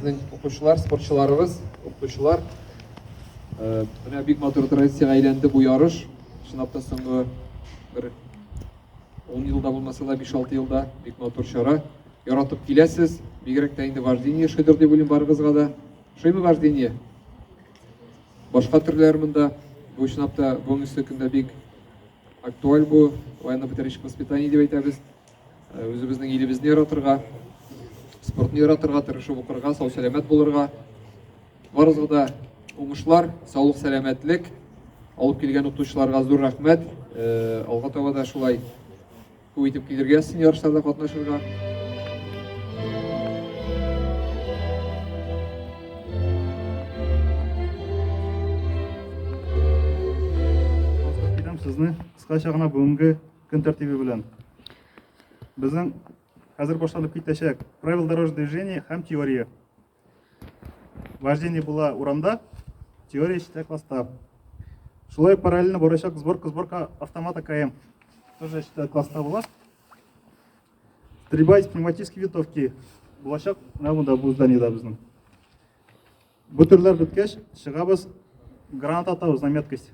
Безнең укучылар, спортчыларыбыз, укытучылар. Менә бик матур традициягә әйләнде бу ярыш. Чынлап та соңгы бер 10 елда булмаса да 5-6 елда бик матур чара. Яратып киләсез. Бигрәк тә инде вождение ошыйдыр дип уйлыйм барыгызга да. Ошыймы вождение? Башка төрләр монда. Бу чынлап та бүгенге көндә бик актуаль бу военно-патриотическое воспитание дип әйтәбез. Үзебезнең илебезне яратырга, спортны яратырга, тырышып укырга, сау-сәламәт булырга. Барыгызга да уңышлар, саулык, сәламәтлек. Алып килгән укытучыларга зур рәхмәт. Алга таба да шулай күп итеп килергә язсын ярышларда катнашырга. Сезне кыскача гына бүгенге көн тәртибе белән. Безнең хәзер башланып китәчәк правила дорожного движения һәм теория. Вождение була урамда, теория читтә класста. Шулай параллельно барачак сборка, сборка автомата КМ. Тоже читтә класста була. Стрельба из пневматической винтовки булачак менә монда бу зданиедә безнең. Бу төрләр беткәч, чыгабыз, граната атабыз на меткость.